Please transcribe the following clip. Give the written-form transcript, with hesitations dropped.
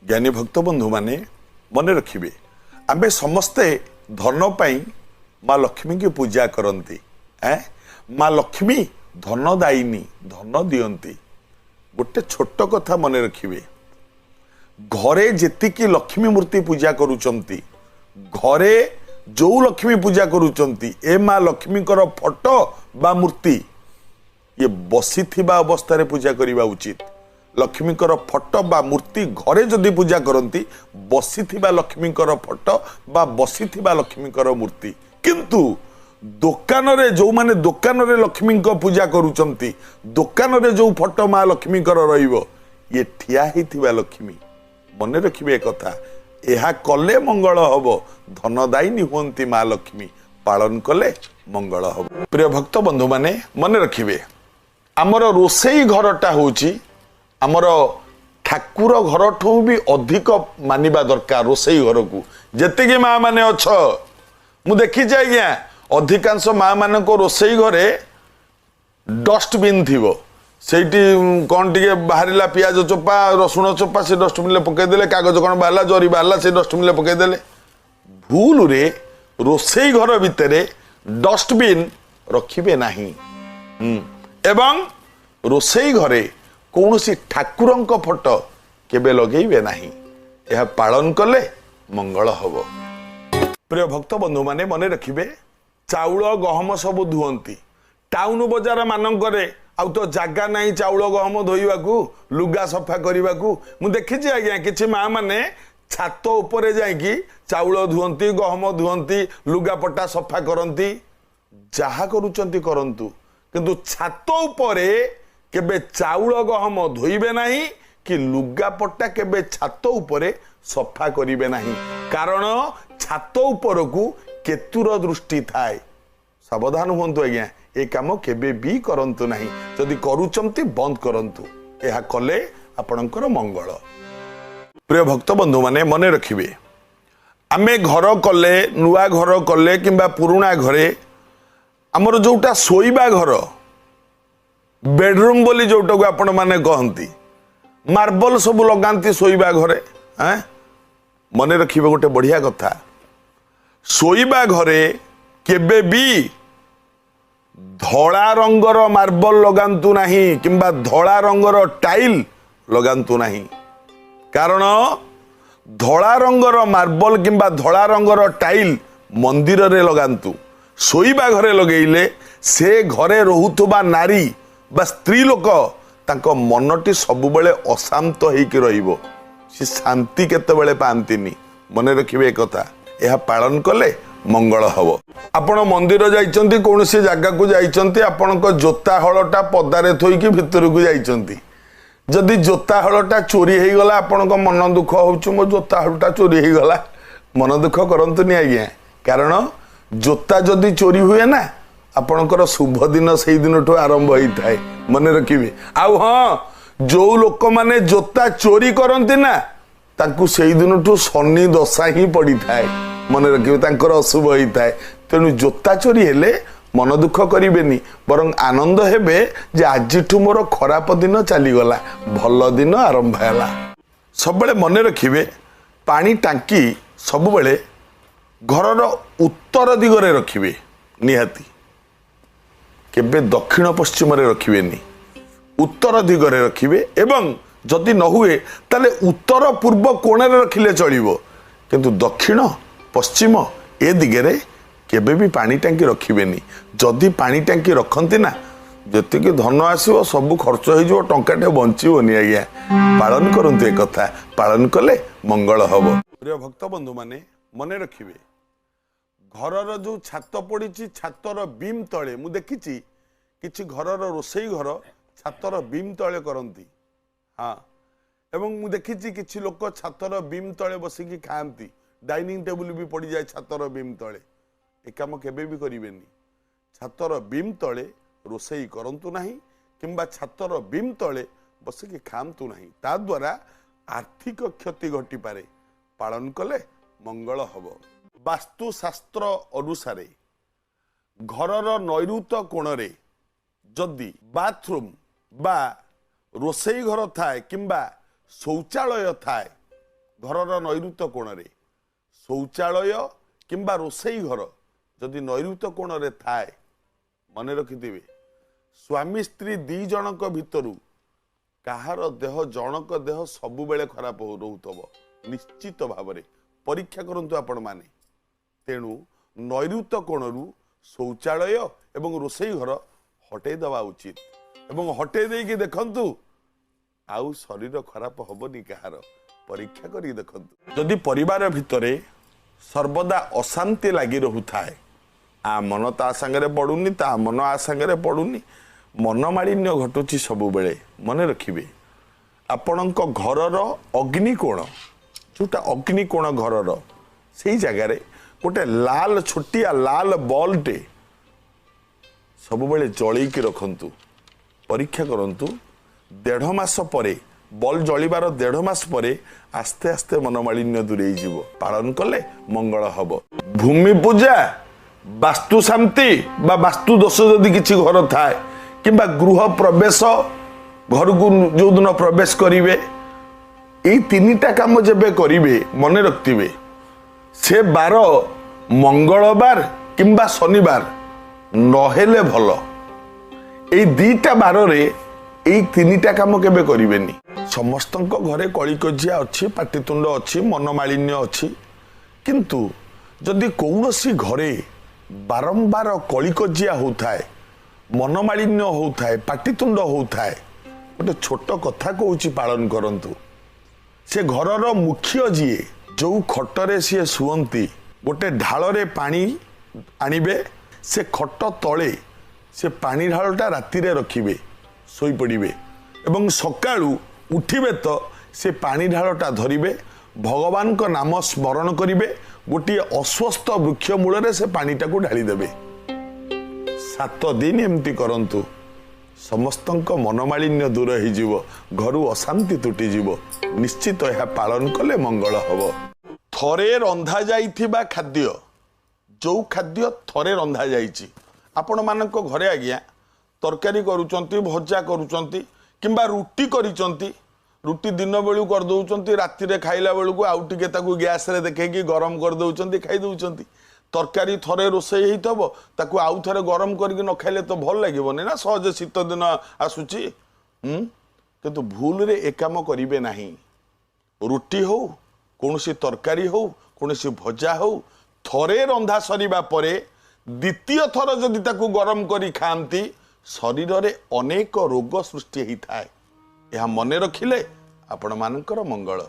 ଜ୍ଞାନୀ ଭକ୍ତ ବନ୍ଧୁମାନେ ମନେ ରଖିବେ, ଆମେ ସମସ୍ତେ ଧନ ପାଇଁ ମା ଲକ୍ଷ୍ମୀଙ୍କୁ ପୂଜା କରନ୍ତି। ମା ଲକ୍ଷ୍ମୀ ଧନଦାୟିନୀ, ଧନ ଦିଅନ୍ତି। ଗୋଟେ ଛୋଟ କଥା ମନେ ରଖିବେ, ଘରେ ଯେତିକି ଲକ୍ଷ୍ମୀ ମୂର୍ତ୍ତି ପୂଜା କରୁଛନ୍ତି, ଘରେ ଯେଉଁ ଲକ୍ଷ୍ମୀ ପୂଜା କରୁଛନ୍ତି, ଏ ମା ଲକ୍ଷ୍ମୀଙ୍କର ଫଟୋ ବା ମୂର୍ତ୍ତି ଇଏ ବସିଥିବା ଅବସ୍ଥାରେ ପୂଜା କରିବା ଉଚିତ। ଲକ୍ଷ୍ମୀଙ୍କର ଫଟୋ ବା ମୂର୍ତ୍ତି ଘରେ ଯଦି ପୂଜା କରନ୍ତି, ବସିଥିବା ଲକ୍ଷ୍ମୀଙ୍କର ଫଟୋ ବା ବସିଥିବା ଲକ୍ଷ୍ମୀଙ୍କର ମୂର୍ତ୍ତି। କିନ୍ତୁ ଦୋକାନରେ ଯେଉଁମାନେ ଦୋକାନରେ ଲକ୍ଷ୍ମୀଙ୍କ ପୂଜା କରୁଛନ୍ତି, ଦୋକାନରେ ଯେଉଁ ଫଟୋ ମା ଲକ୍ଷ୍ମୀଙ୍କର ରହିବ, ଇଏ ଠିଆ ହେଇଥିବା ଲକ୍ଷ୍ମୀ। ମନେ ରଖିବେ କଥା, ଏହା କଲେ ମଙ୍ଗଳ ହବ। ଧନଦାୟିନୀ ହୁଅନ୍ତି ମା ଲକ୍ଷ୍ମୀ, ପାଳନ କଲେ ମଙ୍ଗଳ ହବ। ପ୍ରିୟ ଭକ୍ତ ବନ୍ଧୁମାନେ ମନେ ରଖିବେ, ଆମର ରୋଷେଇ ଘରଟା ହେଉଛି ଆମର ଠାକୁର ଘରଠୁ ବି ଅଧିକ ମାନିବା ଦରକାର ରୋଷେଇ ଘରକୁ। ଯେତିକି ମା ମାନେ ଅଛ, ମୁଁ ଦେଖିଛି ଆଜ୍ଞା, ଅଧିକାଂଶ ମା ମାନଙ୍କ ରୋଷେଇ ଘରେ ଡଷ୍ଟବିନ୍ ଥିବ। ସେଇଠି କ'ଣ ଟିକେ ବାହାରିଲା, ପିଆଜ ଚୋପା, ରସୁଣ ଚୋପା, ସେ ଡଷ୍ଟବିନ୍ରେ ପକେଇଦେଲେ। କାଗଜ କ'ଣ ବାହାରିଲା, ଜରି ବାହାରିଲା, ସେ ଡଷ୍ଟବିନ୍ରେ ପକେଇଦେଲେ। ଭୁଲରେ ରୋଷେଇ ଘର ଭିତରେ ଡଷ୍ଟବିନ୍ ରଖିବେ ନାହିଁ ଏବଂ ରୋଷେଇ ଘରେ କୌଣସି ଠାକୁରଙ୍କ ଫଟୋ କେବେ ଲଗେଇବେ ନାହିଁ। ଏହା ପାଳନ କଲେ ମଙ୍ଗଳ ହବ। ପ୍ରିୟ ଭକ୍ତ ବନ୍ଧୁମାନେ ମନେ ରଖିବେ, ଚାଉଳ ଗହମ ସବୁ ଧୁଅନ୍ତି ଟାଉନ ବଜାର ମାନଙ୍କରେ, ଆଉ ତ ଜାଗା ନାହିଁ ଚାଉଳ ଗହମ ଧୋଇବାକୁ, ଲୁଗା ସଫା କରିବାକୁ। ମୁଁ ଦେଖିଛି ଆଜ୍ଞା, କିଛି ମା ମାନେ ଛାତ ଉପରେ ଯାଇକି ଚାଉଳ ଧୁଅନ୍ତି, ଗହମ ଧୁଅନ୍ତି, ଲୁଗାପଟା ସଫା କରନ୍ତି। ଯାହା କରୁଛନ୍ତି କରନ୍ତୁ, କିନ୍ତୁ ଛାତ ଉପରେ କେବେ ଚାଉଳ ଗହମ ଧୋଇବେ ନାହିଁ କି ଲୁଗାପଟା କେବେ ଛାତ ଉପରେ ସଫା କରିବେ ନାହିଁ, କାରଣ ଛାତ ଉପରକୁ କେତୁର ଦୃଷ୍ଟି ଥାଏ। ସାବଧାନ ହୁଅନ୍ତୁ ଆଜ୍ଞା, ଏ କାମ କେବେ ବି କରନ୍ତୁ ନାହିଁ। ଯଦି କରୁଛନ୍ତି ବନ୍ଦ କରନ୍ତୁ। ଏହା କଲେ ଆପଣଙ୍କର ମଙ୍ଗଳ। ପ୍ରିୟ ଭକ୍ତ ବନ୍ଧୁମାନେ ମନେ ରଖିବେ, ଆମେ ଘର କଲେ, ନୂଆ ଘର କଲେ କିମ୍ବା ପୁରୁଣା ଘରେ, ଆମର ଯୋଉଟା ଶୋଇବା ଘର, ବେଡରୁମ୍ ବୋଲି ଯୋଉଟାକୁ ଆପଣମାନେ କହନ୍ତି, ମାର୍ବଲ ସବୁ ଲଗାନ୍ତି ଶୋଇବା ଘରେ। ମନେ ରଖିବେ ଗୋଟେ ବଢ଼ିଆ କଥା, ଶୋଇବା ଘରେ କେବେ ବି ଧଳା ରଙ୍ଗର ମାର୍ବଲ ଲଗାନ୍ତୁ ନାହିଁ କିମ୍ବା ଧଳା ରଙ୍ଗର ଟାଇଲ୍ ଲଗାନ୍ତୁ ନାହିଁ, କାରଣ ଧଳା ରଙ୍ଗର ମାର୍ବଲ କିମ୍ବା ଧଳା ରଙ୍ଗର ଟାଇଲ୍ ମନ୍ଦିରରେ ଲଗାନ୍ତୁ। ଶୋଇବା ଘରେ ଲଗେଇଲେ ସେ ଘରେ ରହୁଥିବା ନାରୀ ବା ସ୍ତ୍ରୀ ଲୋକ, ତାଙ୍କ ମନଟି ସବୁବେଳେ ଅଶାନ୍ତ ହେଇକି ରହିବ, ସେ ଶାନ୍ତି କେତେବେଳେ ପାଆନ୍ତିନି। ମନେ ରଖିବେ କଥା, ଏହା ପାଳନ କଲେ ମଙ୍ଗଳ ହବ। ଆପଣ ମନ୍ଦିର ଯାଇଛନ୍ତି, କୌଣସି ଜାଗାକୁ ଯାଇଛନ୍ତି, ଆପଣଙ୍କ ଜୋତା ହଳଟା ପଦାରେ ଥୋଇକି ଭିତରକୁ ଯାଇଛନ୍ତି। ଯଦି ଜୋତା ହଳଟା ଚୋରି ହେଇଗଲା, ଆପଣଙ୍କ ମନ ଦୁଃଖ ହଉଛି, ମୋ ଜୋତା ହଳଟା ଚୋରି ହେଇଗଲା। ମନ ଦୁଃଖ କରନ୍ତୁନି ଆଜ୍ଞା, କାରଣ ଜୋତା ଯଦି ଚୋରି ହୁଏ ନା, ଆପଣଙ୍କର ଶୁଭ ଦିନ ସେଇ ଦିନଠୁ ଆରମ୍ଭ ହେଇଥାଏ। ମନେ ରଖିବେ। ଆଉ ହଁ, ଯୋଉ ଲୋକମାନେ ଜୋତା ଚୋରି କରନ୍ତି ନା, ତାଙ୍କୁ ସେଇ ଦିନଠୁ ଶନି ଦଶା ହିଁ ପଡ଼ିଥାଏ। ମନେ ରଖିବେ, ତାଙ୍କର ଅଶୁଭ ହେଇଥାଏ। ତେଣୁ ଜୋତା ଚୋରି ହେଲେ ମନ ଦୁଃଖ କରିବେନି, ବରଂ ଆନନ୍ଦ ହେବେ ଯେ ଆଜିଠୁ ମୋର ଖରାପ ଦିନ ଚାଲିଗଲା, ଭଲ ଦିନ ଆରମ୍ଭ ହେଲା। ସବୁବେଳେ ମନେ ରଖିବେ, ପାଣି ଟାଙ୍କି ସବୁବେଳେ ଘରର ଉତ୍ତର ଦିଗରେ ରଖିବେ ନିହାତି, କେବେ ଦକ୍ଷିଣ ପଶ୍ଚିମରେ ରଖିବେନି, ଉତ୍ତର ଦିଗରେ ରଖିବେ। ଏବଂ ଯଦି ନ ହୁଏ ତାହେଲେ ଉତ୍ତର ପୂର୍ବ କୋଣରେ ରଖିଲେ ଚଳିବ, କିନ୍ତୁ ଦକ୍ଷିଣ ପଶ୍ଚିମ ଏ ଦିଗରେ କେବେ ବି ପାଣି ଟାଙ୍କି ରଖିବେନି। ଯଦି ପାଣି ଟାଙ୍କି ରଖନ୍ତି ନା, ଯେତିକି ଧନ ଆସିବ ସବୁ ଖର୍ଚ୍ଚ ହେଇଯିବ, ଟଙ୍କାଟେ ବଞ୍ଚିବନି ଆଜ୍ଞା। ପାଳନ କରନ୍ତୁ ଏ କଥା, ପାଳନ କଲେ ମଙ୍ଗଳ ହବ। ପ୍ରିୟ ଭକ୍ତ ବନ୍ଧୁମାନେ ମନେ ରଖିବେ, ଘରର ଯୋଉ ଛାତ ପଡ଼ିଛି, ଛାତର ବିମ୍ ତଳେ, ମୁଁ ଦେଖିଛି କିଛି ଘରର ରୋଷେଇ ଘର ଛାତର ବିମ୍ ତଳେ କରନ୍ତି। ହଁ, ଏବଂ ମୁଁ ଦେଖିଛି କିଛି ଲୋକ ଛାତର ବିମ୍ ତଳେ ବସିକି ଖାଆନ୍ତି, ଡାଇନିଂ ଟେବୁଲ ବି ପଡ଼ିଯାଏ ଛାତର ବିମ୍ ତଳେ। ଏ କାମ କେବେ ବି କରିବେନି। ଛାତର ବିମ୍ ତଳେ ରୋଷେଇ କରନ୍ତୁ ନାହିଁ କିମ୍ବା ଛାତର ବିମ୍ ତଳେ ବସିକି ଖାଆନ୍ତୁ ନାହିଁ, ତା ଦ୍ୱାରା ଆର୍ଥିକ କ୍ଷତି ଘଟିପାରେ। ପାଳନ କଲେ ମଙ୍ଗଳ ହବ। ବାସ୍ତୁଶାସ୍ତ୍ର ଅନୁସାରେ ଘରର ନୈଋତ କୋଣରେ ଯଦି ବାଥରୁମ୍ ବା ରୋଷେଇ ଘର ଥାଏ କିମ୍ବା ଶୌଚାଳୟ ଥାଏ, ଘରର ନୈଋତ କୋଣରେ ଶୌଚାଳୟ କିମ୍ବା ରୋଷେଇ ଘର ଯଦି ନୈଋତ କୋଣରେ ଥାଏ, ମନେ ରଖିଥିବେ ସ୍ୱାମୀ ସ୍ତ୍ରୀ ଦି ଜଣଙ୍କ ଭିତରୁ କାହାର ଦେହ, ଜଣଙ୍କ ଦେହ ସବୁବେଳେ ଖରାପ ରହୁଥିବ ନିଶ୍ଚିତ ଭାବରେ। ପରୀକ୍ଷା କରନ୍ତୁ ଆପଣମାନେ। ତେଣୁ ନୈଋତ କୋଣରୁ ଶୌଚାଳୟ ଏବଂ ରୋଷେଇ ଘର ହଟେଇ ଦେବା ଉଚିତ, ଏବଂ ହଟେଇ ଦେଇକି ଦେଖନ୍ତୁ ଆଉ ଶରୀର ଖରାପ ହବନି କାହାର। ପରୀକ୍ଷା କରିକି ଦେଖନ୍ତୁ। ଯଦି ପରିବାର ଭିତରେ ସର୍ବଦା ଅଶାନ୍ତି ଲାଗି ରହୁଥାଏ, ଆ ମନ ତା ସାଙ୍ଗରେ ପଡ଼ୁନି, ତା ମନ ଆ ସାଙ୍ଗରେ ପଡ଼ୁନି, ମନମାଳିନ୍ୟ ଘଟୁଛି ସବୁବେଳେ, ମନେ ରଖିବେ ଆପଣଙ୍କ ଘରର ଅଗ୍ନିକୋଣ, ଯେଉଁଟା ଅଗ୍ନିକୋଣ ଘରର, ସେଇ ଜାଗାରେ ଗୋଟେ ଲାଲ ଛୋଟିଆ ଲାଲ ବଲ୍ଟେ ସବୁବେଳେ ଜଳେଇକି ରଖନ୍ତୁ। ପରୀକ୍ଷା କରନ୍ତୁ, 1.5 ମାସ ପରେ, ବଲ୍ ଜଳିବାର 1.5 ମାସ ପରେ ଆସ୍ତେ ଆସ୍ତେ ମନମାଳିନ୍ୟ ଦୂରେଇ ଯିବ। ପାଳନ କଲେ ମଙ୍ଗଳ ହବ। ଭୂମି ପୂଜା, ବାସ୍ତୁ ଶାନ୍ତି ବା ବାସ୍ତୁ ଦୋଷ ଯଦି କିଛି ଘର ଥାଏ, କିମ୍ବା ଗୃହ ପ୍ରବେଶ, ଘରକୁ ଯେଉଁଦିନ ପ୍ରବେଶ କରିବେ, ଏଇ 3ଟା କାମ ଯେବେ କରିବେ ମନେ ରଖିଥିବେ ସେ ବାର ମଙ୍ଗଳବାର କିମ୍ବା ଶନିବାର ନହେଲେ ଭଲ। ଏଇ 2ଟା ବାରରେ ଏଇ 3ଟା କାମ କେବେ କରିବେନି। ସମସ୍ତଙ୍କ ଘରେ କଳିକଜିଆ ଅଛି, ପାଟିତୁଣ୍ଡ ଅଛି, ମନମାଳିନ୍ୟ ଅଛି, କିନ୍ତୁ ଯଦି କୌଣସି ଘରେ ବାରମ୍ବାର କଳିକଜିଆ ହେଉଥାଏ, ମନମାଳିନ୍ୟ ହେଉଥାଏ, ପାଟିତୁଣ୍ଡ ହେଉଥାଏ, ଗୋଟେ ଛୋଟ କଥା କହୁଛି ପାଳନ କରନ୍ତୁ। ସେ ଘରର ମୁଖ୍ୟ ଯିଏ, ଯେଉଁ ଖଟରେ ସିଏ ଶୁଅନ୍ତି, ଗୋଟେ ଢାଳରେ ପାଣି ଆଣିବେ, ସେ ଖଟ ତଳେ ସେ ପାଣି ଢାଳଟା ରାତିରେ ରଖିବେ, ଶୋଇପଡ଼ିବେ, ଏବଂ ସକାଳୁ ଉଠିବେ ତ ସେ ପାଣି ଢାଳଟା ଧରିବେ, ଭଗବାନଙ୍କ ନାମ ସ୍ମରଣ କରିବେ, ଗୋଟିଏ ଅସ୍ୱସ୍ଥ ବୃକ୍ଷ ମୂଳରେ ସେ ପାଣିଟାକୁ ଢାଳିଦେବେ। 7 ଦିନ ଏମିତି କରନ୍ତୁ, ସମସ୍ତଙ୍କ ମନମାଳିନ୍ୟ ଦୂର ହେଇଯିବ, ଘରୁ ଅଶାନ୍ତି ତୁଟିଯିବ। ନିଶ୍ଚିତ ଏହା ପାଳନ କଲେ ମଙ୍ଗଳ ହବ। ଥରେ ରନ୍ଧା ଯାଇଥିବା ଖାଦ୍ୟ, ଯେଉଁ ଖାଦ୍ୟ ଥରେ ରନ୍ଧା ଯାଇଛି, ଆପଣମାନଙ୍କ ଘରେ ଆଜ୍ଞା ତରକାରୀ କରୁଛନ୍ତି, ଭଜା କରୁଛନ୍ତି, କିମ୍ବା ରୁଟି କରିଛନ୍ତି, ରୁଟି ଦିନ ବେଳୁ କରିଦେଉଛନ୍ତି, ରାତିରେ ଖାଇଲା ବେଳକୁ ଆଉ ଟିକେ ତାକୁ ଗ୍ୟାସ୍ରେ ଦେଖେଇକି ଗରମ କରିଦେଉଛନ୍ତି, ଖାଇ ଦେଉଛନ୍ତି। ତରକାରୀ ଥରେ ରୋଷେଇ ହେଇଥିବ, ତାକୁ ଆଉ ଥରେ ଗରମ କରିକି ନ ଖାଇଲେ ତ ଭଲ ଲାଗିବନି ନା, ସହଜେ ଶୀତ ଦିନ ଆସୁଛି। କିନ୍ତୁ ଭୁଲରେ ଏ କାମ କରିବେ ନାହିଁ। ରୁଟି ହଉ, କୌଣସି ତରକାରୀ ହଉ, କୌଣସି ଭଜା ହଉ, ଥରେ ରନ୍ଧା ସରିବା ପରେ ଦ୍ୱିତୀୟ ଥର ଯଦି ତାକୁ ଗରମ କରି ଖାଆନ୍ତି, ଶରୀରରେ ଅନେକ ରୋଗ ସୃଷ୍ଟି ହେଇଥାଏ। ଏହା ମନେ ରଖିଲେ ଆପଣମାନଙ୍କର ମଙ୍ଗଳ।